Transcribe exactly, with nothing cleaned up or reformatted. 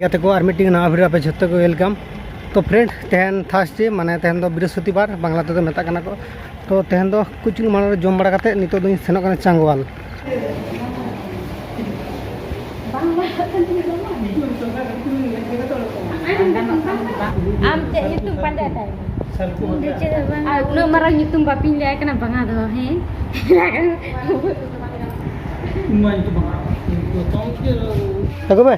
ᱜᱟᱛᱮ ᱠᱚ, ᱟᱨ ᱢᱤᱫᱴᱤᱝ ᱱᱟᱣᱟ video ᱟᱯᱮ ᱡᱷᱚᱛᱚ ᱠᱚ welcome᱾ ᱛᱚ friend, ᱛᱮᱦᱮᱧ Thursday, ᱢᱟᱱᱮ ᱛᱮᱦᱮᱧ ᱫᱚ ᱵᱨᱤᱦᱚᱥᱯᱚᱛᱤᱵᱟᱨ ᱵᱟᱝᱞᱟ ᱛᱮᱫᱚ ᱢᱮᱛᱟᱜ ᱠᱟᱱᱟ ᱠᱚ᱾ ᱛᱚ ᱛᱮᱦᱮᱧ ᱫᱚ ᱠᱩᱪᱩᱝ ᱢᱟᱲᱟᱝ ᱨᱮ ᱡᱚᱢ ᱵᱟᱲᱟ ᱠᱟᱛᱮ ᱱᱤᱛᱚᱜ ᱫᱚᱧ ᱥᱮᱱᱚᱜ ᱠᱟᱱᱟ ᱪᱟᱝᱜᱣᱟᱞ᱾ ᱟᱢ ᱪᱮᱫ ᱧᱩᱛᱩᱢ ᱯᱟᱸᱡᱟᱭ ᱛᱟᱭ? ᱟᱨ ᱩᱱᱟᱹᱜ ᱢᱟᱨᱟᱝ ᱧᱩᱛᱩᱢ ᱵᱟᱯᱤᱧ ᱞᱟᱹᱭ ᱠᱟᱱᱟ ᱵᱟᱝᱟ ᱫᱚ, ᱦᱮᱸ? ᱟᱹᱜᱩ ᱢᱮ᱾